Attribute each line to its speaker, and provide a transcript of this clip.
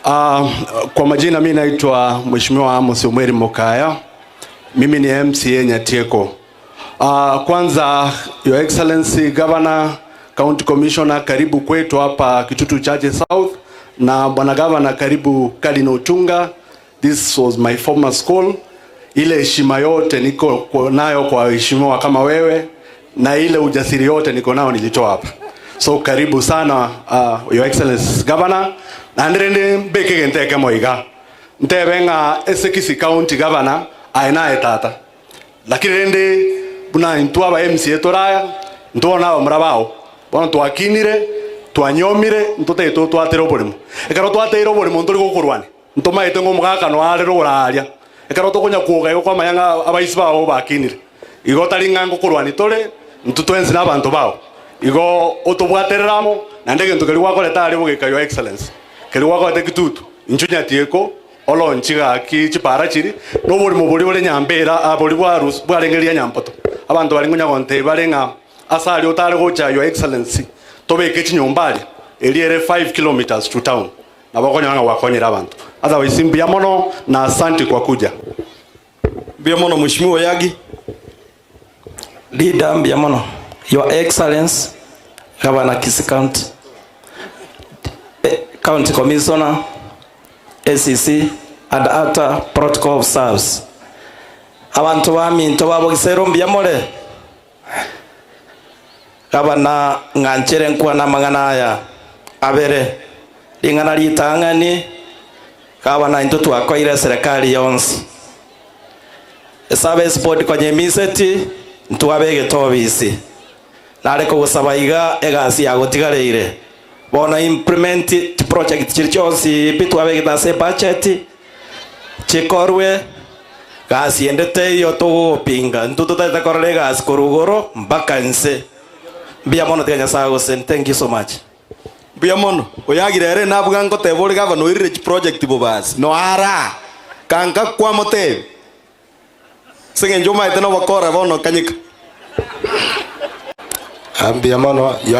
Speaker 1: Uh, kwa majina mi naitwa Mheshimiwa Amos Omweri Mokaya. Mimi ni MCA Nyatieko. Uh, kwanza Your Excellency Governor, County Commissioner, karibu kwetu hapa Kitutu Chache South na Bwana Governor, karibu Cardinal Otunga. This was my former school. Ile heshima yote niko kwa- nayo kwa waheshimiwa kama wewe na ile ujasiri yote niko nayo nilitoa hapa. So karibu sana uh, Your Excellency Governor na ndirindi mbike ginteke moiga ntebe ng'a ase Kisii County Governor aye naye tata lakini rende buna intwe aba MCA toraya ntwona abamura bao bono twakinire twanyomire ntotagete totwatere oboremo ekero twateire oboremo ntori gokorwania ntomaete ng'a omogaka are roraria ekero tokonya kwoga igo kwamanya ng'a abaisi bao bakinire igo tari ng'a ngokorwania tore ntwe twensi na abanto bao igo otobwaterera amo naende egento keria gwakorete aria bogeka Your Excellency keria gwakorete Kitutu inchuo Nyatieko olonchi gaki chipara chiri na oborimo boria bore Nyambera ah, boria bwarus bwarengereria Nyampoto abanto baria nkonya gontebia bare ng'a ase aria otare gocha Your Excellency tobeke chinyomba aria eria ere 5 kilometres to town nabo okonyora ng'a gwakonyire abanto otherwise mbuya mono na asanti kwa kuja.
Speaker 2: Mbuya mono Mheshimiwa Oyagi.
Speaker 3: Leader mbuya mono Your Excellence Governor Kisii County, eh, County Commissioner, ACC and other protocol officers. Abanto baminto babogisero mbuya more. Gavana ng'anchere nkwane amang'ana aya abere. Ring'ana ritang'ani, gavana intwe twakoire eserekari yonsi. Eservice board konya emiseti ntwabegete obisi. Nare kogosaba iga egasi yagotigareire. Bono implement chiproject chiria chionsi pi twabegete ase ebudget chikorwe gasi ende teiyo togopinga. Intwe totagete korora egasi korwa igoro mpaka inse. Mbuya mono tiga Nyasaye agosesenie. Thank you so much.
Speaker 2: Mbuya mono. Oyagire ere nabuga ngoteba ore gavana oirire chiproject bobasi. No ara. Kanka kwamotebia. Ase eng'encho omaete nobokora bono kanyeka.
Speaker 4: Mbuya mono. Your